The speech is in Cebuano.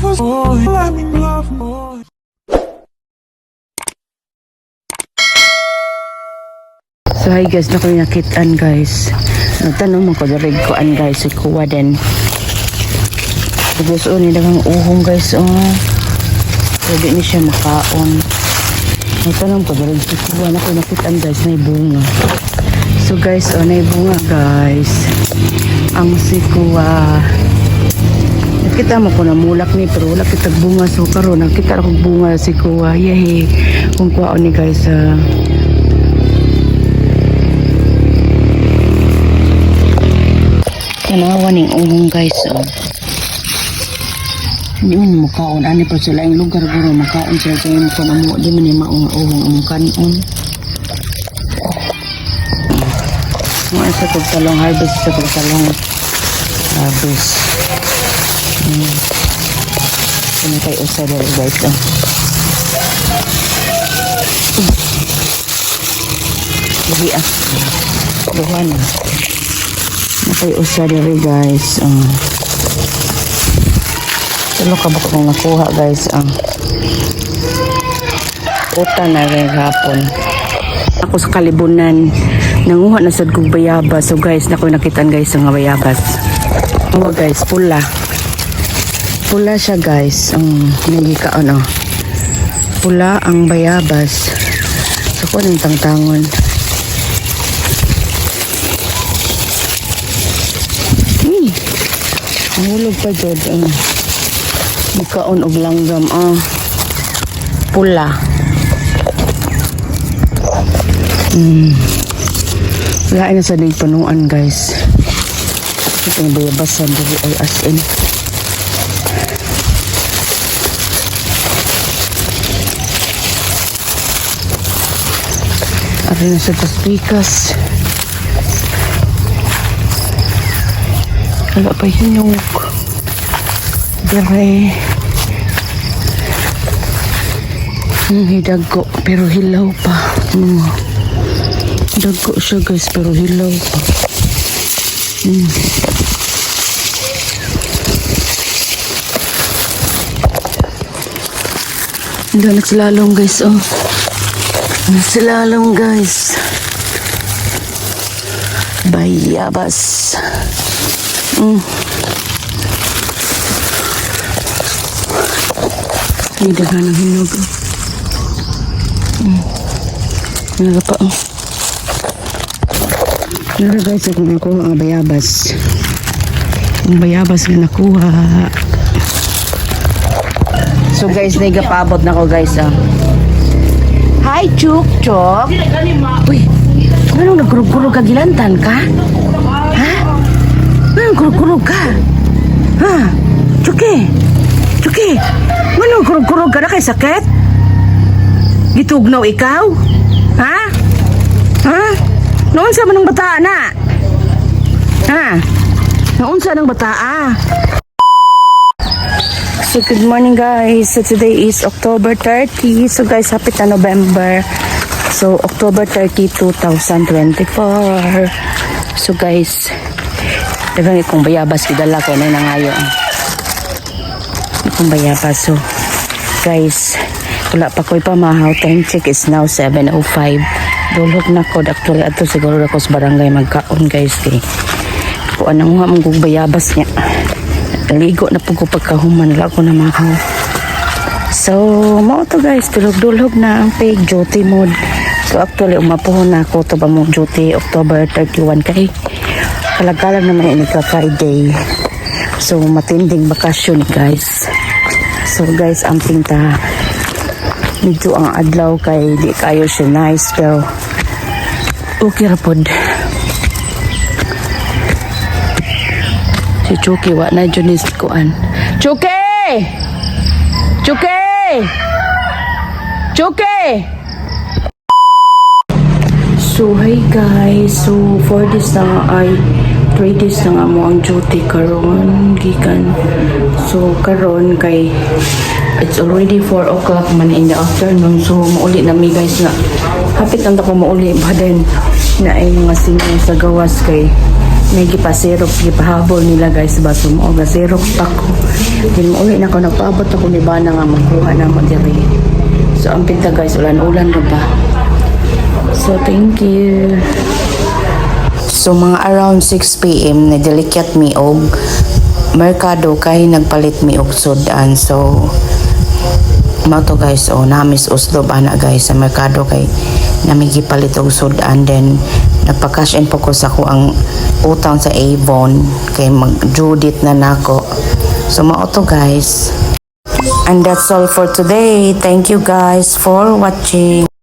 Oh, let me love more. So hi guys, na ko nakitaan, guys. Nagtanong mo ko diri kuan, guys, si kuwa din. Tapos oh, ni daghang uhong, guys, oh. Pwede ni siya makaon. Nagtanong ko diri si kuwa na ko nakitaan, guys, na bunga. So guys, oh, na bunga, guys. Ang si kuwa. Nakita mo ko na mulak ni pero wala kitag bunga, so karon nakita ra kog bunga si kuwa. Yay. Kung kuwaon ni, guys, ah. Tanawa ning uhong, guys, oh. Hindi man makaon ani pa sila ang lugar guro makaon sila kay mo kon amo di man ni maong uhong among kanon. Mga sa kog talong harvest, sa kog talong harvest. Ano kay usa diri, guys, oh. Lahi ah. Duha na. Nakay usa diri, guys. Oh. Tulo ka ba kung nakuha, guys, ah. Uta na rin hapon. Ako sa kalibunan, nanguha na sad kog bayabas. So guys, nakoy nakitaan, guys, nga bayabas. Oh guys, pula. Pula siya, guys. Ang nagika ano. Pula ang bayabas. So ko ng tangtangon. Nahulog pa jud. Mikaon og langgam ah. Pula. Lain na sa dig panuan, guys. Ito yung bayabasan diri ay as in. Ari na sa taspikas. Wala pa hinog. Dire. Hidagko pero hilaw pa. Dagko siya, guys, pero hilaw pa. Hindi nagsilalong, guys, oh. Nagsilalong, guys. Bayabas. Ay, daghan ng hinog, oh. Nara pa, oh. Nara, guys, akong nakuha ang bayabas. Ang bayabas nga nakuha. So guys, nagapabot na ko, guys, ah. Hi, Chuk Chok. Uy, anong nagkurog-kurog ka? Gilantan ka? Ha? Anong kurog-kurog ka? Ha? Chuki! Chuki! Anong kurog-kurog ka na kay sakit? Gitugnaw ikaw? Ha? Ha? Naunsa man ang bata na? Ha? Naunsa ng bata ah? So good morning, guys. So today is October 30. So guys, happy na November. So October 30, 2024. So guys, daghang ikong bayabas gidala ko na nangayo. Ikong bayabas. So guys, wala pa ko'y pamahaw. Time check is now 7:05. Dulhog na ko. Actually, ato siguro ako sa barangay magkaon, guys. Kay kuan ang nga mong bayabas niya. Ligo na po ko pagkahuman. Wala ko na mahaw. So, mao to, guys. Dulhog-dulhog na ang fake duty mode. So, actually, umapuhon na ako to ba mo duty October 31 kay kalagalan naman ini ka Friday. So, matinding bakasyon, guys. So, guys, ang pinta medyo ang adlaw kay di kayo siya nice pero okay ra pod. Si Chucky wa na jud ni kuan. Chucky! Chucky! Chucky! So hi guys, so 4 days na nga ay 3 days na nga mo ang duty karon gikan. So karon kay it's already 4 o'clock man in the afternoon, so mauli na mi, guys, na hapit na ko mauli ba then na ay mga senior sa gawas kay May gipasirok, gipahabol nila, guys, ba so mao gasirok pa ko. Then uli na ko, nagpaabot ako ni Bana nga magkuha na mo diri. So ang pinta, guys, ulan-ulan na ba. So thank you. So mga around 6 p.m. Nagdalikyat mi og merkado kay nagpalit mi og sudan. So mao to, guys, oh, namis uslob ana, guys, sa merkado kay nami gipalit og sudan. Then nagpa-cash in po ko sa akoang utang sa Avon kay mag due date na nako. So mao to, guys. And that's all for today. Thank you guys for watching.